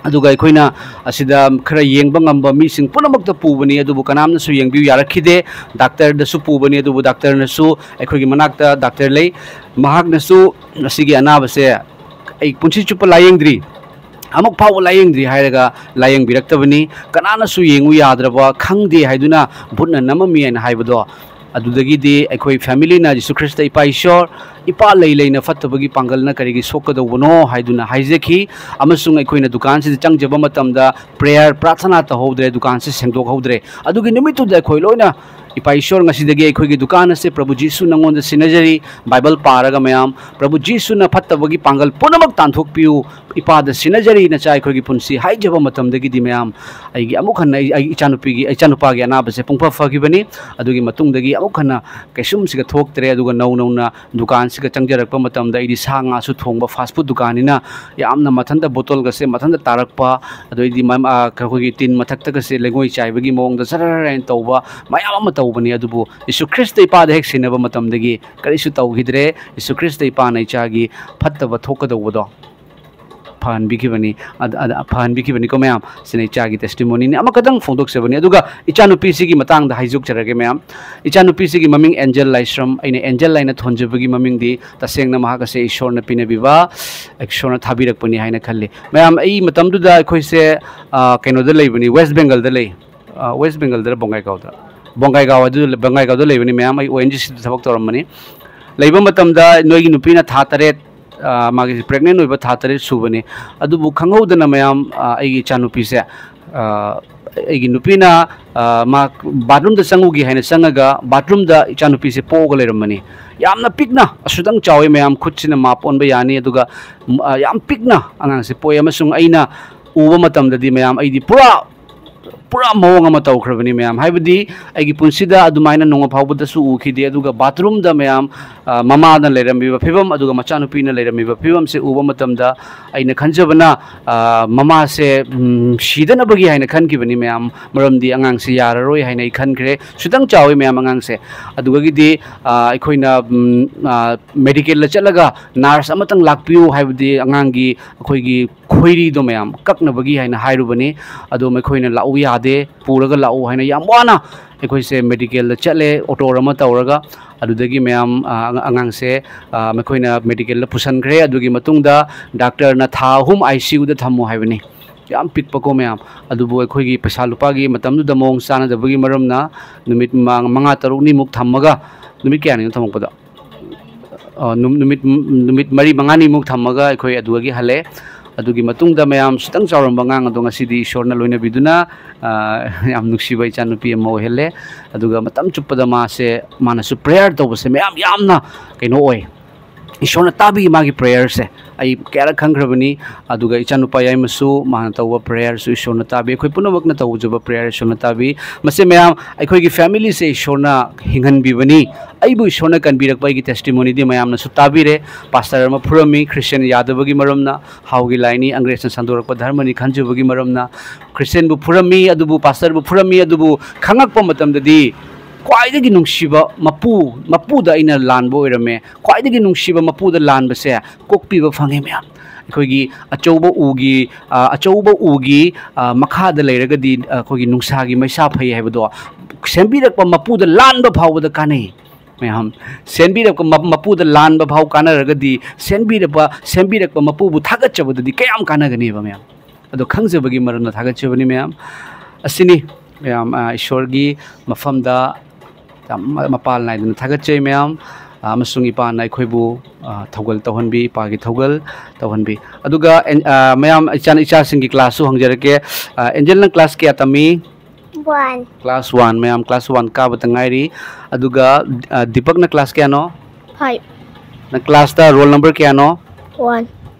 ꯑꯗꯨꯒ ꯑꯩꯈꯣꯏꯅ ꯑꯁꯤꯗ ꯈꯔ ꯌꯦꯡꯕ ꯉꯝꯕ ꯃꯤꯁꯤꯡ ꯄꯨꯝꯅꯃꯛꯇ ꯄꯨꯕꯅꯤ, ꯑꯗꯨꯕꯨ ꯀꯅꯥꯝꯅꯁꯨ ꯌꯦꯡꯕꯤꯌꯨ ꯌꯥꯔꯛꯈꯤꯗꯦ꯫ ꯗꯥꯛꯇꯔꯗꯁꯨ ꯄꯨꯕꯅꯤ, ꯑꯗꯨꯕꯨ ꯗꯥꯛꯇꯔꯅꯁꯨ, ꯑꯩꯈꯣꯏꯒꯤ ꯃꯅꯥꯛꯇ ꯗꯥꯛꯇꯔ ꯂꯩ, ꯃꯍꯥꯛꯅꯁꯨ ꯑꯁꯤꯒꯤ ꯑꯅꯥꯕꯁꯦ ꯑꯩ ꯄꯨꯟꯁꯤ ꯆꯨꯞꯄ ꯂꯥꯌꯦꯡꯗ꯭ꯔꯤ, ꯑꯃꯨꯛ ꯐꯥꯎꯕ ꯂꯥꯌꯦꯡꯗ꯭ꯔꯤ ꯍꯥꯏꯔꯒ ꯂꯥꯌꯦꯡꯕꯤꯔꯛꯇꯕꯅꯤ꯫ ꯀꯅꯥꯅꯁꯨ ꯌꯦꯡꯉꯨ ꯌꯥꯗ꯭ꯔꯕ, ꯈꯪꯗꯦ ꯍꯥꯏꯗꯨꯅ ꯚꯨꯠꯅ ꯅꯝꯃꯝꯃꯤ ꯍꯥꯏꯅ ꯍꯥꯏꯕꯗꯣ, ꯑꯗꯨꯗꯒꯤꯗꯤ ꯑꯩꯈꯣꯏ ꯐꯦꯃꯤꯂꯤꯅ ꯖꯤꯁꯨ ꯈ꯭ꯔꯤꯁꯇ, "ꯏꯄꯥ ꯏꯁꯣꯔ, ꯏꯄꯥ ꯂꯩ ꯂꯩꯅ ꯐꯠꯇꯕꯒꯤ ꯄꯥꯡꯒꯜꯅ ꯀꯔꯤꯒꯤ ꯁꯣꯛꯀꯗꯧꯕꯅꯣ?" ꯍꯥꯏꯗꯨꯅ ꯍꯥꯏꯖꯈꯤ꯫ ꯑꯃꯁꯨꯡ ꯑꯩꯈꯣꯏꯅ ꯗꯨꯀꯥꯟꯁꯤꯗ ꯆꯪꯖꯕ ꯃꯇꯝꯗ ꯄ꯭ꯔꯦꯌꯔ, ꯄ꯭ꯔꯥꯊꯅꯥ ꯇꯧꯍꯧꯗ꯭ꯔꯦ, ꯗꯨꯀꯥꯟꯁꯤ ꯁꯦꯡꯗꯣꯛꯍꯧꯗ꯭ꯔꯦ꯫ ꯑꯗꯨꯒꯤ ꯅꯨꯃꯤꯠꯇꯨꯗ ꯑꯩꯈꯣꯏ ꯂꯣꯏꯅ, "ꯏꯄꯥ ꯏꯁꯣꯔ, ꯉꯁꯤꯗꯒꯤ ꯑꯩꯈꯣꯏꯒꯤ ꯗꯨꯀꯥꯟ ꯑꯁꯦ ꯄ꯭ꯔꯚꯨ ꯖꯤꯁꯨ ꯅꯉꯣꯟꯗ ꯁꯤꯟꯅꯖꯔꯤ"꯫ ꯕꯥꯏꯕꯜ ꯄꯥꯔꯒ ꯃꯌꯥꯝ, "ꯄ꯭ꯔꯚꯨ ꯖꯤꯁꯨꯅ ꯐꯠꯇꯕꯒꯤ ꯄꯥꯡꯒꯜ ꯄꯨꯝꯅꯃꯛ ꯇꯥꯟꯊꯣꯛꯄꯤꯌꯨ, ꯏꯄꯥꯗ ꯁꯤꯟꯅꯖꯔꯤ ꯅꯆꯥ ꯑꯩꯈꯣꯏꯒꯤ ꯄꯨꯟꯁꯤ" ꯍꯥꯏꯖꯕ ꯃꯇꯝꯗꯒꯤꯗꯤ ꯃꯌꯥꯝ, ꯑꯩꯒꯤ ꯑꯃꯨꯛ ꯍꯟꯅ ꯑꯩ, ꯑꯩ ꯏꯆꯥꯅꯨꯄꯤꯒꯤ, ꯏꯆꯥꯅꯨꯄꯥꯒꯤ ꯑꯅꯥꯕꯁꯦ ꯄꯨꯡꯐ ꯐꯈꯤꯕꯅꯤ꯫ ꯑꯗꯨꯒꯤ ꯃꯇꯨꯡꯗꯒꯤ ꯑꯃꯨꯛ ꯍꯟꯅ ꯀꯩꯁꯨꯝꯁꯤꯒ ꯊꯣꯛꯇ꯭ꯔꯦ꯫ ꯑꯗꯨꯒ ꯅꯧ ꯅꯧꯅ ꯗꯨꯀꯥꯟꯁꯤꯒ ꯆꯪꯖꯔꯛꯄ ꯃꯇꯝꯗ ꯑꯩꯗꯤ ꯁꯥ ꯉꯥꯁꯨ ꯊꯣꯡꯕ ꯐꯥꯁ ꯐꯨꯗ ꯗꯨꯀꯥꯟꯅꯤꯅ ꯌꯥꯝꯅ ꯃꯊꯟꯇ ꯕꯣꯇꯜꯒꯁꯦ ꯃꯊꯟꯇ ꯇꯥꯔꯛꯄ, ꯑꯗꯩꯗꯤ ꯃ-, ꯑ, ꯑꯩꯈꯣꯏꯒꯤ ꯇꯤꯟ ꯃꯊꯛꯇꯒꯁꯦ ꯂꯩꯉꯣꯏ ꯆꯥꯏꯕꯒꯤ ꯃꯑꯣꯡꯗ ꯖꯔ ꯍꯥꯏꯅ ꯇꯧꯕ ꯃꯌꯥꯝ ꯑꯃ ꯇꯧꯕꯅꯤ꯫ ꯑꯗꯨꯕꯨ ꯌꯤꯁꯨ ꯈ꯭ꯔꯤꯁꯇ ꯏꯄꯥꯗ ꯍꯦꯛ ꯁꯤꯟꯅꯕ ꯃꯇꯝꯗꯒꯤ ꯀꯔꯤꯁꯨ ꯇꯧꯈꯤꯗ꯭ꯔꯦ꯫ ꯌꯤꯁꯨ ꯈ꯭ꯔꯤꯁꯇ ꯏꯄꯥꯅ ꯏꯆꯥꯒꯤ ꯐꯠꯇꯕ ꯊꯣꯛꯀꯗꯧꯕꯗꯣ ꯐꯍꯟꯕꯤꯈꯤꯕꯅꯤ꯫ ꯑꯗ, ꯑꯗ, ꯐꯍꯟꯕꯤꯈꯤꯕꯅꯤꯀꯣ ꯃꯌꯥꯝ꯫ ꯁꯤꯅ ꯏꯆꯥꯒꯤ ꯇꯦꯁꯇꯤꯃꯣꯅꯤꯅꯤ꯫ ꯑꯃꯈꯛꯇꯪ ꯐꯣꯡꯗꯣꯛꯆꯕꯅꯤ꯫ ꯑꯗꯨꯒ ꯏꯆꯥꯅꯨꯄꯤꯁꯤꯒꯤ ꯃꯇꯥꯡꯗ ꯍꯥꯏꯖꯣꯛꯆꯔꯒꯦ ꯃꯌꯥꯝ꯫ ꯏꯆꯥꯅꯨꯄꯤꯁꯤꯒꯤ ꯃꯃꯤꯡ ꯑꯦꯟꯖꯦꯜ ꯂꯥꯏꯁ꯭ꯔꯝ꯫ ꯑꯩꯅ ꯑꯦꯟꯖꯦꯜ ꯍꯥꯏꯅ ꯊꯣꯟꯖꯕꯒꯤ ꯃꯃꯤꯡꯗꯤ ꯇꯁꯦꯡꯅ ꯃꯍꯥꯛ ꯑꯁꯦ ꯏꯁꯣꯔꯅ ꯄꯤꯅꯕꯤꯕ, ꯏꯁꯣꯔꯅ ꯊꯥꯕꯤꯔꯛꯄꯅꯤ ꯍꯥꯏꯅ ꯈꯜꯂꯤ꯫ ꯃꯌꯥꯝ, ꯑꯩ ꯃꯇꯝꯗꯨꯗ ꯑꯩꯈꯣꯏꯁꯦ, ꯑ, ꯀꯩꯅꯣꯗ ꯂꯩꯕꯅꯤ, ꯋꯦꯁ ꯕꯦꯡꯒꯜꯗ ꯂꯩ꯫ ꯑ, ꯋꯦꯁ ꯕꯦꯡꯒꯜꯗꯔ ꯕꯣꯡꯒꯥꯏꯒꯥꯎꯗ? ꯕꯣꯡꯒꯥꯏꯒꯥꯎ ꯑꯗꯨ, ꯕꯣꯡꯒꯥꯏꯒꯥꯎꯗ ꯂꯩꯕꯅꯤ ꯃꯌꯥꯝ꯫ ꯑꯩ ꯑꯣ ꯑꯦꯟ ꯖꯤ ꯁꯤꯗ ꯊꯕꯛ ꯇꯧꯔꯝꯕꯅꯤ꯫ ꯂꯩꯕ ꯃꯇꯝꯗ ꯅꯣꯏꯒꯤ ꯅꯨꯄꯤꯅ ꯊꯥ ꯇꯔꯦꯠ, ꯑ, ꯃꯥꯒꯤ ꯄ꯭ꯔꯦꯒꯅꯦꯟ ꯑꯣꯏꯕ ꯊꯥ ꯇꯔꯦꯠ ꯁꯨꯕꯅꯤ꯫ ꯑꯗꯨꯕꯨ ꯈꯪꯍꯧꯗꯅ ꯃꯌꯥꯝ, ꯑ, ꯑꯩꯒꯤ ꯏꯆꯥꯅꯨꯄꯤꯁꯦ, ꯑ, ꯑꯩꯒꯤ ꯅꯨꯄꯤꯅ, ꯑ, ꯃꯥ ꯕꯥꯠꯔꯨꯝꯗ ꯆꯪꯉꯨꯒꯦ ꯍꯥꯏꯅ ꯆꯪꯉꯒ ꯕꯥꯠꯔꯨꯝꯗ ꯏꯆꯥꯅꯨꯄꯤꯁꯦ ꯄꯣꯛꯑꯒ ꯂꯩꯔꯝꯕꯅꯤ꯫ ꯌꯥꯝꯅ ꯄꯤꯛꯅ, ꯑꯁꯨꯗꯪ ꯆꯥꯎꯋꯤ ꯃꯌꯥꯝ, ꯈꯨꯠꯁꯤꯅ ꯃꯥꯞ ꯑꯣꯟꯕ ꯌꯥꯅꯤ꯫ ꯑꯗꯨꯒ, ꯎꯝ, ꯑ, ꯌꯥꯝ ꯄꯤꯛꯅ ꯑꯉꯥꯡꯁꯦ ꯄꯣꯛꯑꯦ, ꯑꯃꯁꯨꯡ ꯑꯩꯅ ꯎꯕ ꯃꯇꯝꯗꯗꯤ ꯃꯌꯥꯝ, ꯑꯩꯗꯤ ꯄꯨꯔꯥ, ꯄꯨꯔꯥ ꯃꯑꯣꯡ ꯑꯃ ꯇꯧꯈ꯭ꯔꯕꯅꯤ ꯃꯌꯥꯝ꯫ ꯍꯥꯏꯕꯗꯤ ꯑꯩꯒꯤ ꯄꯨꯟꯁꯤꯗ ꯑꯗꯨꯃꯥꯏꯅ ꯅꯣꯡꯃ ꯐꯥꯎꯕꯗꯁꯨ ꯎꯈꯤꯗꯦ꯫ ꯑꯗꯨꯒ ꯕꯥꯠꯔꯨꯝꯗ ꯃꯌꯥꯝ, ꯑ, ꯃꯃꯥꯅ ꯂꯩꯔꯝꯃꯤꯕ ꯐꯤꯕꯝ, ꯑꯗꯨꯒ ꯃꯆꯥꯅꯨꯄꯤꯅ ꯂꯩꯔꯝꯃꯤꯕ ꯐꯤꯕꯝꯁꯦ ꯎꯕ ꯃꯇꯝꯗ ꯑꯩꯅ ꯈꯟꯖꯕꯅ, ꯑ, ꯃꯃꯥꯁꯦ, ꯎꯝ, ꯁꯤꯗꯅꯕꯒꯤ ꯍꯥꯏꯅ ꯈꯟꯈꯤꯕꯅꯤ ꯃꯌꯥꯝ꯫ ꯃꯔꯝꯗꯤ ꯑꯉꯥꯡꯁꯦ ꯌꯥꯔꯔꯣꯏ ꯍꯥꯏꯅ ꯑꯩ ꯈꯟꯈ꯭ꯔꯦ꯫ ꯁꯨꯇꯪ ꯆꯥꯎꯋꯤ ꯃꯌꯥꯝ ꯑꯉꯥꯡꯁꯦ꯫ ꯑꯗꯨꯗꯒꯤꯗꯤ, ꯑ, ꯑꯩꯈꯣꯏꯅ, ꯎꯝ, ꯑ, ꯃꯦꯗꯤꯀꯦꯜꯗ ꯆꯠꯂꯒ ꯅꯔꯁ ꯑꯃꯇꯪ ꯂꯥꯛꯄꯤꯌꯨ, ꯍꯥꯏꯕꯗꯤ ꯑꯉꯥꯡꯒꯤ ꯑꯩꯈꯣꯏꯒꯤ ꯈꯣꯏꯔꯤꯗꯣ ꯃꯌꯥꯝ ꯀꯛꯅꯕꯒꯤ ꯍꯥꯏꯅ ꯍꯥꯏꯔꯨꯕꯅꯤ꯫ ꯑꯗꯣ ꯃꯈꯣꯏꯅ ꯂꯥꯛꯎ ꯌꯥꯗꯦ, ꯄꯨꯔꯒ ꯂꯥꯛꯎ ꯍꯥꯏꯅ ꯌꯥꯝ ꯋꯥꯅ ꯑꯩꯈꯣꯏꯁꯦ ꯃꯦꯗꯤꯀꯦꯜꯗ ꯆꯠꯂꯦ, ꯑꯣꯇꯣ ꯑꯃ ꯇꯧꯔꯒ꯫ ꯑꯗꯨꯗꯒꯤ ꯃꯌꯥꯝ, ꯑ, ꯑꯉꯥꯡꯁꯦ, ꯑ, ꯃꯈꯣꯏꯅ ꯃꯦꯗꯤꯀꯦꯜꯗ ꯄꯨꯁꯟꯈ꯭ꯔꯦ꯫ ꯑꯗꯨꯒꯤ ꯃꯇꯨꯡꯗ ꯗꯥꯛꯇꯔꯅ ꯊꯥ ꯑꯍꯨꯝ ꯑꯥꯏ ꯁꯤ ꯌꯨꯗ ꯊꯝꯃꯨ ꯍꯥꯏꯕꯅꯤ꯫ ꯌꯥꯝ ꯄꯤꯛꯄꯀꯣ ꯃꯌꯥꯝ꯫ ꯑꯗꯨꯕꯨ ꯑꯩꯈꯣꯏꯒꯤ ꯄꯩꯁꯥ ꯂꯨꯄꯥꯒꯤ ꯃꯇꯝꯗꯨꯗ ꯃꯑꯣꯡ ꯆꯥꯟꯅꯗꯕꯒꯤ ꯃꯔꯝꯅ ꯅꯨꯃꯤꯠ ꯃ-, ꯃꯉꯥ ꯇꯔꯨꯛꯅꯤꯃꯨꯛ ꯊꯝꯃꯒ, ꯅꯨꯃꯤꯠ ꯀꯌꯥꯅꯤꯅꯣ ꯊꯝꯃꯛꯄꯗꯣ? ꯑ, ꯅꯨ-, ꯅꯨꯃꯤꯠ, ꯅꯨꯃꯤꯠ ꯃꯔꯤ ꯃꯉꯥꯅꯤꯃꯨꯛ ꯊꯝꯃꯒ ꯑꯩꯈꯣꯏ ꯑꯗꯨꯗꯒꯤ ꯍꯜꯂꯦ꯫ ꯑꯗꯨꯒꯤ ꯃꯇꯨꯡꯗ ꯃꯌꯥꯝ ꯁꯨꯇꯪ ꯆꯥꯎꯔꯝꯕ ꯑꯉꯥꯡ ꯑꯗꯣ ꯉꯁꯤꯗꯤ ꯏꯁꯣꯔꯅ ꯂꯣꯏꯅꯕꯤꯗꯨꯅ, ꯑ, ꯌꯥꯝ ꯅꯨꯡꯁꯤꯕ ꯏꯆꯥꯅꯨꯄꯤ ꯑꯃ ꯑꯣꯏꯍꯜꯂꯦ꯫ ꯑꯗꯨꯒ ꯃꯇꯝ ꯆꯨꯞꯄꯗ ꯃꯥꯁꯦ, ꯃꯥꯅꯁꯨ ꯄ꯭ꯔꯦꯌꯔ ꯇꯧꯕꯁꯦ ꯃꯌꯥꯝ ꯌꯥꯝꯅ ꯀꯩꯅꯣ ꯑꯣꯏ, ꯏꯁꯣꯔꯅ ꯇꯥꯕꯤ ꯃꯥꯒꯤ ꯄ꯭ꯔꯦꯌꯔꯁꯦ꯫ ꯑꯩ ꯀꯌꯥꯔꯛ ꯈꯪꯈ꯭ꯔꯕꯅꯤ꯫ ꯑꯗꯨꯒ ꯏꯆꯥꯅꯨꯄꯥ ꯌꯥꯏꯃꯁꯨ ꯃꯥꯅ ꯇꯧꯕ ꯄ꯭ꯔꯦꯌꯔꯁꯨ ꯏꯁꯣꯔꯅ ꯇꯥꯕꯤ꯫ ꯑꯩꯈꯣꯏ ꯄꯨꯝꯅꯃꯛꯅ ꯇꯧꯖꯕ ꯄ꯭ꯔꯦꯌꯔ ꯏꯁꯣꯔꯅ ꯇꯥꯕꯤ꯫ ꯃꯁꯦ ꯃꯌꯥꯝ, ꯑꯩꯈꯣꯏꯒꯤ ꯐꯦꯃꯤꯂꯤꯁꯦ ꯏꯁꯣꯔꯅ ꯍꯤꯡꯍꯟꯕꯤꯕꯅꯤ꯫ ꯑꯩꯕꯨ ꯏꯁꯣꯔꯅ ꯀꯟꯕꯤꯔꯛꯄ ꯑꯩꯒꯤ ꯇꯦꯁꯇꯤꯃꯣꯅꯤꯗꯤ ꯃꯌꯥꯝꯅꯁꯨ ꯇꯥꯕꯤꯔꯦ꯫ ꯄꯥꯁꯇꯔ ꯑꯃ ꯐꯨꯔꯝꯃꯤ, ꯈ꯭ꯔꯤꯁꯇꯤꯌꯥꯟ ꯌꯥꯗꯕꯒꯤ ꯃꯔꯝꯅ, ꯍꯥꯎꯒꯤ ꯂꯥꯏꯅꯤ, ꯑꯪꯒ꯭ꯔꯦꯖꯅ ꯁꯟꯗꯣꯔꯛꯄ ꯙꯔꯃꯅꯤ ꯈꯟꯖꯕꯒꯤ ꯃꯔꯝꯅ ꯈ꯭ꯔꯤꯁꯇꯤꯌꯥꯟꯕꯨ ꯐꯨꯔꯝꯃꯤ, ꯑꯗꯨꯕꯨ ꯄꯥꯁꯇꯔꯕꯨ ꯐꯨꯔꯝꯃꯤ꯫ ꯑꯗꯨꯕꯨ ꯈꯪꯉꯛꯄ ꯃꯇꯝꯗꯗꯤ ꯈ꯭ꯋꯥꯏꯗꯒꯤ ꯅꯨꯡꯁꯤꯕ ꯃꯄꯨ, ꯃꯄꯨꯗ ꯑꯩꯅ ꯂꯥꯟꯕ ꯑꯣꯏꯔꯝꯃꯦ꯫ ꯈ꯭ꯋꯥꯏꯗꯒꯤ ꯅꯨꯡꯁꯤꯕ ꯃꯄꯨꯗ ꯂꯥꯟꯕꯁꯦ ꯀꯣꯛꯄꯤꯕ ꯐꯪꯉꯦ ꯃꯌꯥꯝ꯫ ꯑꯩꯈꯣꯏꯒꯤ ꯑꯆꯧꯕ ꯎꯒꯤ, ꯑ, ꯑꯆꯧꯕ ꯎꯒꯤ, ꯑ, ꯃꯈꯥꯗ ꯂꯩꯔꯒꯗꯤ, ꯑ, ꯑꯩꯈꯣꯏꯒꯤ ꯅꯨꯡꯁꯥꯒꯤ ꯃꯩꯁꯥ ꯐꯩ ꯍꯥꯏꯕꯗꯣ, ꯁꯦꯝꯕꯤꯔꯛꯄ ꯃꯄꯨꯗ ꯂꯥꯟꯕ ꯐꯥꯎꯕꯗ ꯀꯥꯟꯅꯩ ꯃꯌꯥꯝ꯫ ꯁꯦꯝꯕꯤꯔꯛꯄ ꯃ-, ꯃꯄꯨꯗ ꯂꯥꯟꯕ ꯐꯥꯎ ꯀꯥꯟꯅꯔꯒꯗꯤ, ꯁꯦꯝꯕꯤꯔꯛꯄ, ꯁꯦꯝꯕꯤꯔꯛꯄ ꯃꯄꯨꯕꯨ ꯊꯥꯒꯠꯆꯕꯗꯗꯤ ꯀꯌꯥꯝ ꯀꯥꯟꯅꯒꯅꯦꯕ ꯃꯌꯥꯝ꯫ ꯑꯗꯣ ꯈꯪꯖꯕꯒꯤ ꯃꯔꯝꯅ ꯊꯥꯒꯠꯆꯕꯅꯤ ꯃꯌꯥꯝ꯫ ꯑꯁꯤꯅꯤ ꯃꯌꯥꯝ, ꯑ, ꯏꯁꯣꯔꯒꯤ ꯃꯐꯝꯗ ꯌꯥꯝ ꯃ-, ꯃꯄꯥꯜ ꯅꯥꯏꯗꯅ ꯊꯥꯒꯠꯆꯩ ꯃꯌꯥꯝ꯫ ꯑꯃꯁꯨꯡ ꯏꯄꯥꯅ ꯑꯩꯈꯣꯏꯕꯨ, ꯑ, ꯊꯧꯒꯜ ꯇꯧꯍꯟꯕꯤ, ꯏꯄꯥꯒꯤ ꯊꯧꯒꯜ ꯇꯧꯍꯟꯕꯤ꯫ ꯑꯗꯨꯒ ꯑꯦꯟ-, ꯑ, ꯃꯌꯥꯝ, ꯏꯆꯥ-, ꯏꯆꯥꯁꯤꯡꯒꯤ class ꯁꯨ ꯍꯪꯖꯔꯛꯀꯦ꯫ ꯑ, ꯑꯦꯟꯖꯦꯜꯅ class ꯀꯌꯥ ꯇꯝꯃꯤ? One꯫ Class one, ꯃꯌꯥꯝ class one ꯀꯥꯕꯇ ꯉꯥꯏꯔꯤ꯫ ꯑꯗꯨꯒ, ꯑ, ꯗꯤꯄꯛꯅ class ꯀꯌꯥꯅꯣ? Five꯫ ꯅꯪ class ꯇ roll number ꯀꯌꯥꯅꯣ? One꯫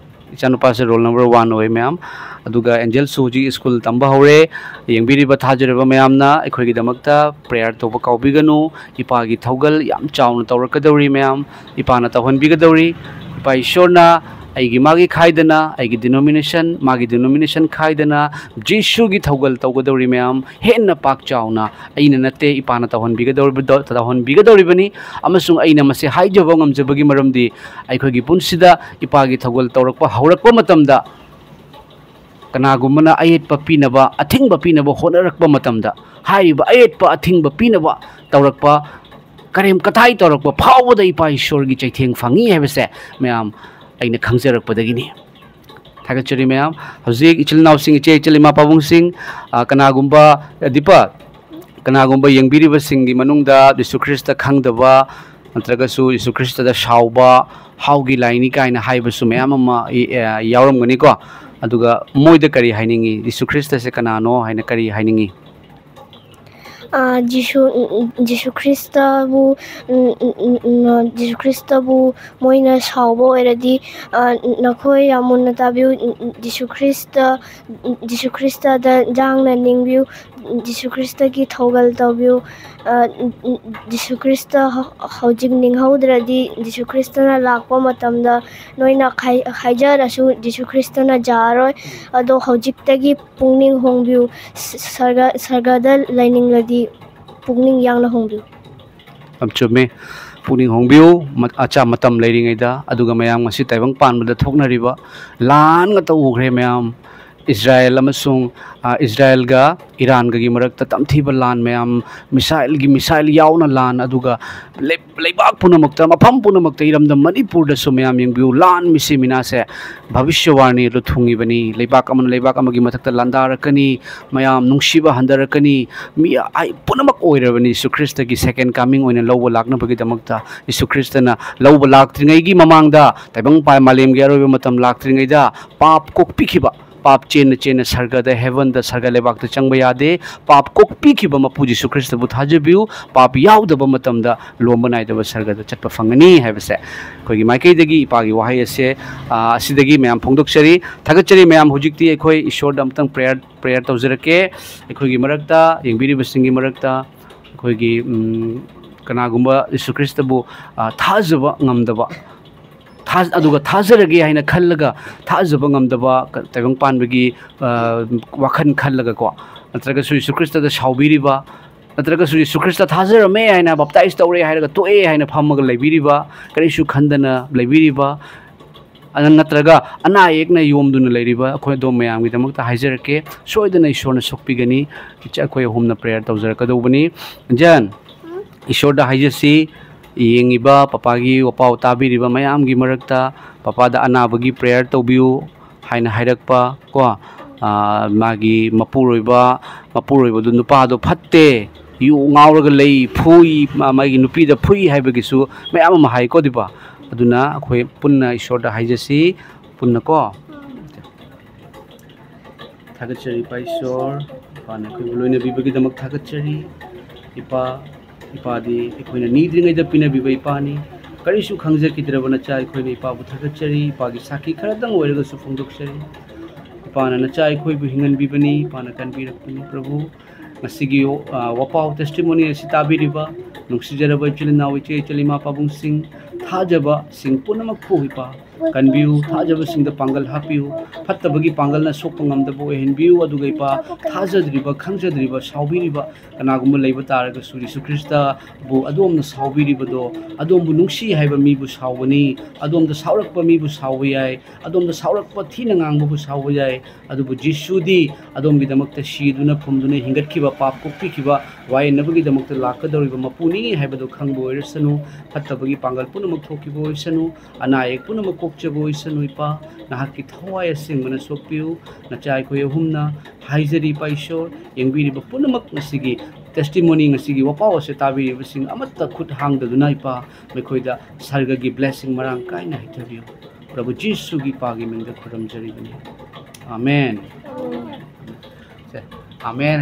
ꯏꯆꯥꯅꯨꯄꯥꯁꯦ roll number one ꯑꯣꯏ, ꯃꯌꯥꯝ꯫ ꯑꯗꯨꯒ ꯑꯦꯟꯖꯦꯜꯁꯨ ꯍꯧꯖꯤꯛ school ꯇꯝꯕ ꯍꯧꯔꯦ꯫ ꯌꯦꯡꯕꯤꯔꯤꯕ ꯊꯥꯖꯔꯤꯕ ꯃꯌꯥꯝꯅ ꯑꯩꯈꯣꯏꯒꯤꯗꯃꯛꯇ prayer ꯇꯧꯕ ꯀꯥꯎꯕꯤꯒꯅꯨ꯫ ꯏꯄꯥꯒꯤ ꯊꯧꯒꯜ ꯌꯥꯝ ꯆꯥꯎꯅ ꯇꯧꯔꯛꯀꯗꯧꯔꯤ, ꯃꯌꯥꯝ꯫ ꯏꯄꯥꯅ ꯇꯧꯍꯟꯕꯤꯒꯗꯧꯔꯤ꯫ ꯏꯄꯥ ꯏꯁꯣꯔꯅ ꯑꯩꯒꯤ ꯃꯥꯒꯤ ꯈꯥꯏꯗꯅ, ꯑꯩꯒꯤ denomination, ꯃꯥꯒꯤ denomination ꯈꯥꯏꯗꯅ ꯖꯤꯁꯨꯒꯤ ꯊꯧꯒꯜ ꯇꯧꯒꯗꯧꯔꯤ, ꯃꯌꯥꯝ꯫ ꯍꯦꯟꯅ ꯄꯥꯛ ꯆꯥꯎꯅ ꯑꯩꯅ ꯅꯠꯇꯦ, ꯏꯄꯥꯅ ꯇꯧꯍꯟꯕꯤꯒꯗꯧꯔꯤꯕꯗꯣ-, ꯇꯧꯍꯟꯕꯤꯒꯗꯧꯔꯤꯕꯅꯤ꯫ ꯑꯃꯁꯨꯡ ꯑꯩꯅ ꯃꯁꯤ ꯍꯥꯏꯖꯕ ꯉꯝꯖꯕꯒꯤ ꯃꯔꯝꯗꯤ ꯑꯩꯈꯣꯏꯒꯤ ꯄꯨꯟꯁꯤꯗ ꯏꯄꯥꯒꯤ ꯊꯧꯒꯜ ꯇꯧꯔꯛꯄ ꯍꯧꯔꯛꯄ ꯃꯇꯝꯗ ꯀꯅꯥꯒꯨꯝꯕꯅ ꯑꯌꯦꯠꯄ ꯄꯤꯅꯕ, ꯑꯊꯤꯡꯕ ꯄꯤꯅꯕ ꯍꯣꯠꯅꯔꯛꯄ ꯃꯇꯝꯗ, ꯍꯥꯏꯔꯤꯕ ꯑꯌꯦꯠꯄ ꯑꯊꯤꯡꯕ ꯄꯤꯅꯕ ꯇꯧꯔꯛꯄ, ꯀꯔꯦꯝ ꯀꯊꯥꯏ ꯇꯧꯔꯛꯄ ꯐꯥꯎꯕꯗ ꯏꯄꯥ ꯏꯁꯣꯔꯒꯤ ꯆꯩꯊꯦꯡ ꯐꯪꯉꯤ ꯍꯥꯏꯕꯁꯦ, ꯃꯌꯥꯝ, ꯑꯩꯅ ꯈꯪꯖꯔꯛꯄꯗꯒꯤꯅꯤ꯫ ꯊꯥꯒꯠꯆꯔꯤ, ꯃꯌꯥꯝ꯫ ꯍꯧꯖꯤꯛ ꯏꯆꯤꯜ ꯏꯅꯥꯎꯁꯤꯡ, ꯏꯆꯦ ꯏꯆꯜ, ꯏꯃꯥ ꯄꯥꯕꯨꯡꯁꯤꯡ, ꯑ, ꯀꯅꯥꯒꯨꯝꯕ, ꯑ, ꯗꯤꯄꯛ, ꯀꯅꯥꯒꯨꯝꯕ ꯌꯦꯡꯕꯤꯔꯤꯕꯁꯤꯡꯒꯤ ꯃꯅꯨꯡꯗ ꯖꯤꯁꯨ ꯈ꯭ꯔꯤꯁꯇ ꯈꯪꯗꯕ ꯅꯠꯇ꯭ꯔꯒꯁꯨ ꯖꯤꯁꯨ ꯈ꯭ꯔꯤꯁꯇꯗ ꯁꯥꯎꯕ, "ꯍꯥꯎꯒꯤ ꯂꯥꯏꯅꯤ" ꯀꯥꯏꯅ ꯍꯥꯏꯕꯁꯨ ꯃꯌꯥꯝ ꯑꯃ, ꯑ, ꯌꯥꯎꯔꯝꯒꯅꯤꯀꯣ꯫ ꯑꯗꯨꯒ ꯃꯣꯏꯗ ꯀꯔꯤ ꯍꯥꯏꯅꯤꯡꯉꯤ? ꯖꯤꯁꯨ ꯈ꯭ꯔꯤꯁꯇꯁꯦ ꯀꯅꯥꯅꯣ ꯍꯥꯏꯅ ꯀꯔꯤ ꯍꯥꯏꯅꯤꯡꯉꯤ? ꯑ, ꯖꯤꯁꯨ, ꯎꯝ, ꯎꯝ, ꯖꯤꯁꯨ ꯈ꯭ꯔꯤꯁꯇꯕꯨ, ꯎꯝ, ꯎꯝ, ꯎꯝ, ꯎꯝ, ꯖꯤꯁꯨ ꯈ꯭ꯔꯤꯁꯇꯕꯨ ꯃꯣꯏꯅ ꯁꯥꯎꯕ ꯑꯣꯏꯔꯗꯤ, ꯑ, ꯅꯈꯣꯏ ꯌꯥꯝ ꯃꯨꯟꯅ ꯇꯥꯕꯤꯌꯨ꯫ ꯎꯝ, ꯎꯝ, ꯖꯤꯁꯨ ꯈ꯭ꯔꯤꯁꯇ, ꯎꯝ, ꯎꯝ, ꯖꯤꯁꯨ ꯈ꯭ꯔꯤꯁꯇꯗ ꯌꯥꯡꯅ ꯅꯤꯡꯕꯤꯌꯨ꯫ ꯎꯝ, ꯖꯤꯁꯨ ꯈ꯭ꯔꯤꯁꯇꯒꯤ ꯊꯧꯒꯜ ꯇꯧꯕꯤꯌꯨ꯫ ꯑ, ꯎꯝ, ꯎꯝ, ꯖꯤꯁꯨ ꯈ꯭ꯔꯤꯁꯇ ꯍꯧ-, ꯍꯧꯖꯤꯛ ꯅꯤꯡꯍꯧꯗ꯭ꯔꯗꯤ, ꯖꯤꯁꯨ ꯈ꯭ꯔꯤꯁꯇꯅ ꯂꯥꯛꯄ ꯃꯇꯝꯗ ꯅꯣꯏꯅ ꯈꯥꯏ-, ꯍꯥꯏꯖꯔꯁꯨ ꯖꯤꯁꯨ ꯈ꯭ꯔꯤꯁꯇꯅ ꯌꯥꯔꯣꯏ꯫ ꯑꯗꯣ ꯍꯧꯖꯤꯛꯇꯒꯤ ꯄꯨꯛꯅꯤꯡ ꯍꯣꯡꯕꯤꯌꯨ꯫ ꯁ-, ꯁꯔꯒ-, ꯁꯔꯒꯗ ꯂꯩꯅꯤꯡꯂꯗꯤ ꯄꯨꯛꯅꯤꯡ ꯌꯥꯡꯅ ꯍꯣꯡꯕꯤꯌꯨ꯫ ꯌꯥꯝ ꯆꯨꯝꯃꯦ꯫ ꯄꯨꯛꯅꯤꯡ ꯍꯣꯡꯕꯤꯌꯨ, ꯃ-, ꯑꯆꯥ ꯃꯇꯝ ꯂꯩꯔꯤꯉꯩꯗ꯫ ꯑꯗꯨꯒ ꯃꯌꯥꯝ ꯉꯁꯤ ꯇꯥꯏꯕꯪ ꯄꯥꯟꯕꯗ ꯊꯣꯛꯅꯔꯤꯕ ꯂꯥꯟ ꯉꯥꯛꯇ ꯎꯈ꯭ꯔꯦ, ꯃꯌꯥꯝ꯫ ꯏꯖꯔꯥꯌꯦꯜ ꯑꯃꯁꯨꯡ, ꯑ, ꯏꯖꯔꯥꯌꯦꯜꯒ ꯏꯔꯥꯟꯒꯒꯤ ꯃꯔꯛꯇ ꯇꯝꯊꯤꯕ ꯂꯥꯟ ꯃꯌꯥꯝ, ꯃꯤꯁꯥꯏꯜꯒꯤ ꯃꯤꯁꯥꯏꯜ ꯌꯥꯎꯅ ꯂꯥꯟ, ꯑꯗꯨꯒ ꯂꯩ-, ꯂꯩꯕꯥꯛ ꯄꯨꯝꯅꯃꯛꯇ, ꯃꯐꯝ ꯄꯨꯝꯅꯃꯛꯇ, ꯏꯔꯝꯗꯝ ꯃꯅꯤꯄꯨꯔꯗꯁꯨ ꯃꯌꯥꯝ ꯌꯦꯡꯕꯤꯌꯨ, ꯂꯥꯟ ꯃꯤꯁꯤ ꯃꯤꯅꯥꯁꯦ ꯚꯕꯤꯁ꯭ꯌꯋꯥꯔꯅꯤ ꯑꯗꯨ ꯊꯨꯡꯉꯤꯕꯅꯤ꯫ ꯂꯩꯕꯥꯛ ꯑꯃꯅ ꯂꯩꯕꯥꯛ ꯑꯃꯒꯤ ꯃꯊꯛꯇ ꯂꯥꯟꯗꯥꯔꯛꯀꯅꯤ, ꯃꯌꯥꯝ ꯅꯨꯡꯁꯤꯕ ꯍꯟꯊꯔꯛꯀꯅꯤ, ꯃꯤ ꯑ-, ꯑꯩ ꯄꯨꯝꯅꯃꯛ ꯑꯣꯏꯔꯕꯅꯤ꯫ ꯌꯤꯁꯨ ꯈ꯭ꯔꯤꯁꯇꯒꯤ second coming ꯑꯣꯏꯅ ꯂꯧꯕ ꯂꯥꯛꯅꯕꯒꯤꯗꯃꯛꯇ ꯌꯤꯁꯨ ꯈ꯭ꯔꯤꯁꯇꯅ ꯂꯧꯕ ꯂꯥꯛꯇ꯭ꯔꯤꯉꯩꯒꯤ ꯃꯃꯥꯡꯗ, ꯇꯥꯏꯕꯪ ꯄꯥꯟ ꯃꯥꯂꯦꯝꯒꯤ ꯑꯔꯣꯏꯕ ꯃꯇꯝ ꯂꯥꯛꯇ꯭ꯔꯤꯉꯩꯗ ꯄꯥꯞ ꯀꯣꯛꯄꯤꯈꯤꯕ, ꯄꯥꯞ ꯆꯦꯟꯅ ꯆꯦꯟꯅ ꯁꯔꯒꯗ, ꯍꯦꯕꯟꯗ, ꯁꯔꯒ ꯂꯩꯕꯥꯛꯇ ꯆꯪꯕ ꯌꯥꯗꯦ꯫ ꯄꯥꯞ ꯀꯣꯛꯄꯤꯈꯤꯕ ꯃꯄꯨ ꯖꯤꯁꯨ ꯈ꯭ꯔꯤꯁꯇꯕꯨ ꯊꯥꯖꯕꯤꯌꯨ꯫ ꯄꯥꯞ ꯌꯥꯎꯗꯕ ꯃꯇꯝꯗ ꯂꯣꯝꯕ ꯅꯥꯏꯗꯕ ꯁꯔꯒꯗ ꯆꯠꯄ ꯐꯪꯒꯅꯤ ꯍꯥꯏꯕꯁꯦ ꯑꯩꯈꯣꯏꯒꯤ ꯃꯥꯏꯀꯩꯗꯒꯤ ꯏꯄꯥꯒꯤ ꯋꯥꯍꯩ ꯑꯁꯦ, ꯑ, ꯑꯁꯤꯗꯒꯤ ꯃꯌꯥꯝ ꯐꯣꯡꯗꯣꯛꯆꯔꯤ꯫ ꯊꯥꯒꯠꯆꯔꯤ ꯃꯌꯥꯝ꯫ ꯍꯧꯖꯤꯛꯇꯤ ꯑꯩꯈꯣꯏ ꯏꯁꯣꯔꯗ ꯑꯃꯨꯛꯇꯪ prayer, prayer ꯇꯧꯖꯔꯛꯀꯦ꯫ ꯑꯩꯈꯣꯏꯒꯤ ꯃꯔꯛꯇ, ꯌꯦꯡꯕꯤꯔꯤꯕꯁꯤꯡꯒꯤ ꯃꯔꯛꯇ ꯑꯩꯈꯣꯏꯒꯤ, ꯎꯝ, ꯀꯅꯥꯒꯨꯝꯕ ꯖꯤꯁꯨ ꯈ꯭ꯔꯤꯁꯇꯕꯨ, ꯑ, ꯊꯥꯖꯕ ꯉꯝꯗꯕ, ꯊꯥ-, ꯑꯗꯨꯒ ꯊꯥꯖꯔꯒꯦ ꯍꯥꯏꯅ ꯈꯜꯂꯒ ꯊꯥꯖꯕ ꯉꯝꯗꯕ, ꯀ-, ꯇꯥꯏꯕꯪ ꯄꯥꯟꯕꯒꯤ, ꯑ, ꯋꯥꯈꯜ ꯈꯜꯂꯒꯀꯣ, ꯅꯠꯇ꯭ꯔꯒꯁꯨ ꯖꯤꯁꯨ ꯈ꯭ꯔꯤꯁꯇꯗ ꯁꯥꯎꯕꯤꯔꯤꯕ, ꯅꯠꯇ꯭ꯔꯒꯁꯨ ꯖꯤꯁꯨ ꯈ꯭ꯔꯤꯁꯇ ꯊꯥꯖꯔꯝꯃꯦ ꯍꯥꯏꯅ, ꯕꯞꯇꯥꯏꯁ ꯇꯧꯔꯦ ꯍꯥꯏꯔꯒ ꯇꯣꯛꯑꯦ ꯍꯥꯏꯅ ꯐꯝꯃꯒ ꯂꯩꯕꯤꯔꯤꯕ, ꯀꯔꯤꯁꯨ ꯈꯟꯗꯅ ꯂꯩꯕꯤꯔꯤꯕ, ꯑ-, ꯅꯠꯇ꯭ꯔꯒ ꯑꯅꯥ ꯑꯌꯦꯛꯅ ꯌꯣꯝꯗꯨꯅ ꯂꯩꯔꯤꯕ ꯑꯩꯈꯣꯏ ꯑꯗꯣꯝ ꯃꯌꯥꯝꯒꯤꯗꯃꯛꯇ ꯍꯥꯏꯖꯔꯛꯀꯦ꯫ ꯁꯣꯏꯗꯅ ꯏꯁꯣꯔꯅ ꯁꯣꯛꯄꯤꯒꯅꯤ꯫ ꯏꯆꯦ, ꯑꯩꯈꯣꯏ ꯑꯍꯨꯝꯅ prayer ꯇꯧꯖꯔꯛꯀꯗꯧꯕꯅꯤ꯫ ꯑꯟꯖꯟ, ꯏꯁꯣꯔꯗ ꯍꯥꯏꯖꯁꯤ, ꯌꯦꯡꯉꯤꯕ ꯄꯄꯥꯒꯤ ꯋꯥꯄꯥꯎ ꯇꯥꯕꯤꯔꯤꯕ ꯃꯌꯥꯝꯒꯤ ꯃꯔꯛꯇ ꯄꯄꯥꯗ ꯑꯅꯥꯕꯒꯤ prayer ꯇꯧꯕꯤꯌꯨ ꯍꯥꯏꯅ ꯍꯥꯏꯔꯛꯄ ꯀꯣ, ꯑ, ꯃꯥꯒꯤ ꯃꯄꯨꯔꯣꯏꯕ, ꯃꯄꯨꯔꯣꯏꯕꯗꯨ ꯅꯨꯄꯥꯗꯣ ꯐꯠꯇꯦ, ꯌꯨ ꯉꯥꯎꯔꯒ ꯂꯩ, ꯐꯨꯏ, ꯃꯥ-, ꯃꯥꯒꯤ ꯅꯨꯄꯤꯗ ꯐꯨꯏ ꯍꯥꯏꯕꯒꯤꯁꯨ ꯃꯌꯥꯝ ꯑꯃ ꯍꯥꯏꯀꯣ, ꯗꯤꯄꯥ꯫ ꯑꯗꯨꯅ ꯑꯩꯈꯣꯏ ꯄꯨꯟꯅ ꯏꯁꯣꯔꯗ ꯍꯥꯏꯖꯁꯤ, ꯄꯨꯟꯅ ꯀꯣ꯫ ꯊꯥꯒꯠꯆꯔꯤ ꯏꯄꯥ ꯏꯁꯣꯔ, ꯏꯄꯥꯅ ꯑꯩꯈꯣꯏꯕꯨ ꯂꯣꯏꯅꯕꯤꯕꯒꯤꯗꯃꯛ ꯊꯥꯒꯠꯆꯔꯤ꯫ ꯏꯄꯥ, ꯏꯄꯥꯗꯤ ꯑꯩꯈꯣꯏꯅ ꯅꯤꯗ꯭ꯔꯤꯉꯩꯗ ꯄꯤꯅꯕꯤꯕ ꯏꯄꯥꯅꯤ꯫ ꯀꯔꯤꯁꯨ ꯈꯪꯖꯈꯤꯗ꯭ꯔꯕ ꯅꯆꯥ ꯑꯩꯈꯣꯏꯅ ꯏꯄꯥꯕꯨ ꯊꯥꯒꯠꯆꯔꯤ꯫ ꯏꯄꯥꯒꯤ ꯁꯥꯈꯤ ꯈꯔꯗꯪ ꯑꯣꯏꯔꯒꯁꯨ ꯐꯣꯡꯗꯣꯛꯆꯔꯤ꯫ ꯏꯄꯥꯅ ꯅꯆꯥ ꯑꯩꯈꯣꯏꯕꯨ ꯍꯤꯡꯍꯟꯕꯤꯕꯅꯤ, ꯏꯄꯥꯅ ꯀꯟꯕꯤꯔꯛꯄꯅꯤ꯫ ꯄ꯭ꯔꯚꯨ, ꯉꯁꯤꯒꯤ, ꯑ, ꯋꯥꯄꯥꯎ testimony ꯑꯁꯤ ꯇꯥꯕꯤꯔꯤꯕ ꯅꯨꯡꯁꯤꯖꯔꯕ ꯏꯆꯤꯜ ꯏꯅꯥꯎ, ꯏꯆꯦ ꯏꯆꯜ, ꯏꯃꯥ ꯄꯥꯕꯨꯡꯁꯤꯡ, ꯊꯥꯖꯕꯁꯤꯡ ꯄꯨꯝꯅꯃꯛꯄꯨ ꯏꯄꯥ ꯀꯟꯕꯤꯌꯨ, ꯊꯥꯖꯕꯁꯤꯡꯗ ꯄꯥꯡꯒꯜ ꯍꯥꯞꯄꯤꯌꯨ, ꯐꯠꯇꯕꯒꯤ ꯄꯥꯡꯒꯜꯅ ꯁꯣꯛꯄ ꯉꯝꯗꯕ ꯑꯣꯏꯍꯟꯕꯤꯌꯨ꯫ ꯑꯗꯨꯒ ꯏꯄꯥ, ꯊꯥꯖꯗ꯭ꯔꯤꯕ, ꯈꯪꯖꯗ꯭ꯔꯤꯕ, ꯁꯥꯎꯕꯤꯔꯤꯕ ꯀꯅꯥꯒꯨꯝꯕ ꯂꯩꯕ ꯇꯥꯔꯒꯁꯨ, ꯌꯤꯁꯨ ꯈ꯭ꯔꯤꯁꯇꯕꯨ ꯑꯗꯣꯝꯅ ꯁꯥꯎꯕꯤꯔꯤꯕꯗꯣ, ꯑꯗꯣꯝꯕꯨ ꯅꯨꯡꯁꯤ ꯍꯥꯏꯕ ꯃꯤꯕꯨ ꯁꯥꯎꯕꯅꯤ꯫ ꯑꯗꯣꯝꯗ ꯁꯥꯎꯔꯛꯄ ꯃꯤꯕꯨ ꯁꯥꯎꯕ ꯌꯥꯏ, ꯑꯗꯣꯝꯗ ꯁꯥꯎꯔꯛꯄ ꯊꯤꯅ ꯉꯥꯡꯕꯕꯨ ꯁꯥꯎꯕ ꯌꯥꯏ, ꯑꯗꯨꯕꯨ ꯖꯤꯁꯨꯗꯤ ꯑꯗꯣꯝꯒꯤꯗꯃꯛꯇ ꯁꯤꯗꯨꯅ ꯐꯨꯝꯗꯨꯅ ꯍꯤꯡꯒꯠꯈꯤꯕ, ꯄꯥꯞ ꯀꯣꯛꯄꯤꯈꯤꯕ, ꯋꯥꯌꯦꯟꯅꯕꯒꯤꯗꯃꯛꯇ ꯂꯥꯛꯀꯗꯧꯔꯤꯕ ꯃꯄꯨꯅꯤ ꯍꯥꯏꯕꯗꯨ ꯈꯪꯕ ꯑꯣꯏꯔꯁꯅꯨ꯫ ꯐꯠꯇꯕꯒꯤ ꯄꯥꯡꯒꯜ ꯄꯨꯝꯅꯃꯛ ꯊꯣꯛꯈꯤꯕ ꯑꯣꯏꯁꯅꯨ, ꯑꯅꯥ ꯑꯌꯦꯛ ꯄꯨꯝꯅꯃꯛ ꯀꯣꯛꯆꯕ ꯑꯣꯏꯁꯅꯨ꯫ ꯏꯄꯥ, ꯅꯍꯥꯛꯀꯤ ꯊꯋꯥꯏ ꯑꯁꯦꯡꯕꯅ ꯁꯣꯛꯄꯤꯌꯨ꯫ ꯅꯆꯥ ꯑꯩꯈꯣꯏ ꯑꯍꯨꯝꯅ ꯍꯥꯏꯖꯔꯤ, ꯏꯄꯥ ꯏꯁꯣꯔ, ꯌꯦꯡꯕꯤꯔꯤꯕ ꯄꯨꯝꯅꯃꯛ ꯉꯁꯤꯒꯤ testimony, ꯉꯁꯤꯒꯤ ꯋꯥꯄꯥꯎ ꯑꯁꯦ ꯇꯥꯕꯤꯔꯤꯕꯁꯤꯡ ꯑꯃꯠꯇ ꯈꯨꯠ ꯍꯥꯡꯗꯗꯨꯅ, ꯏꯄꯥ, ꯃꯈꯣꯏꯗ ꯁꯔꯒꯒꯤ blessing ꯃꯔꯥꯡ ꯀꯥꯏꯅ ꯍꯩꯊꯕꯤꯌꯨ꯫ ꯄ꯭ꯔꯚꯨ ꯖꯤꯁꯨꯒꯤ ꯏꯄꯥꯒꯤ ꯃꯤꯡꯗ ꯈꯨꯔꯨꯝꯖꯔꯤꯕꯅꯤ꯫ ꯑꯃꯦꯟ꯫ ꯁꯦ, ꯑꯃꯦꯟ꯫